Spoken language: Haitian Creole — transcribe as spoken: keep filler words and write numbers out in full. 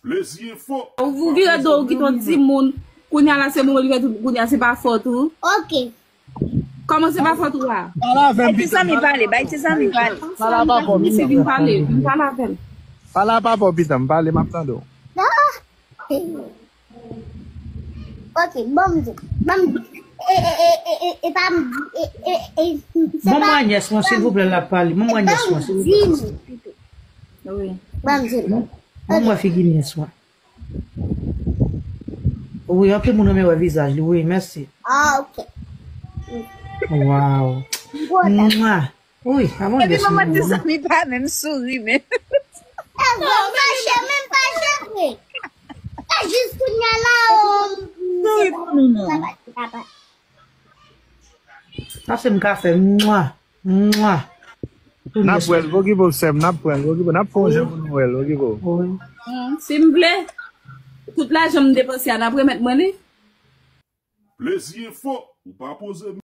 Plezi enfo. Ou vire do ou kite yon timoun. Kounye a la se moun ou li fè tout kounye a se pa fòt ou. Ok. Kòman se pa fòt ou a? Pale avè m, Bay ti zanmi pale, bay ti zanmi pale. Pale a papa w, Misye vin pale, vin pale avè m. Pale a papa w, pitan m, pale, m ap tande w. Ah! Ok, bon, m di. Bon, m di. E, e, e, e, e, e, pa m, e, e, e, se Ban mwen pa, nyès mwen, silvouplè, l ap pale. Ban mwen nyès mwen, silvouplè. Di m. Wi. Ban m di. Ban mwen figi nyès mwen. Wi, anpil moun renmen wè vizaj li. Wi, mèsi. Ah, ok. Waw. Mwa. Wi, avan. Epi manman ti zanmi pa menm souri menm. Mwen fache, menm fache vre. E jis kounye a la, o. Souri pou nou, non. Sa se m ka fè. Mwa. Mwa. N ap wè l, okipe w, sè m, n ap pran l, okipe w, n ap fè yon jan pou nou wè l, okipe w. Wi. Mm, si m vle, tout lajan m depanse a, n ap remèt mwen li. Plezi enfo, ou pa poze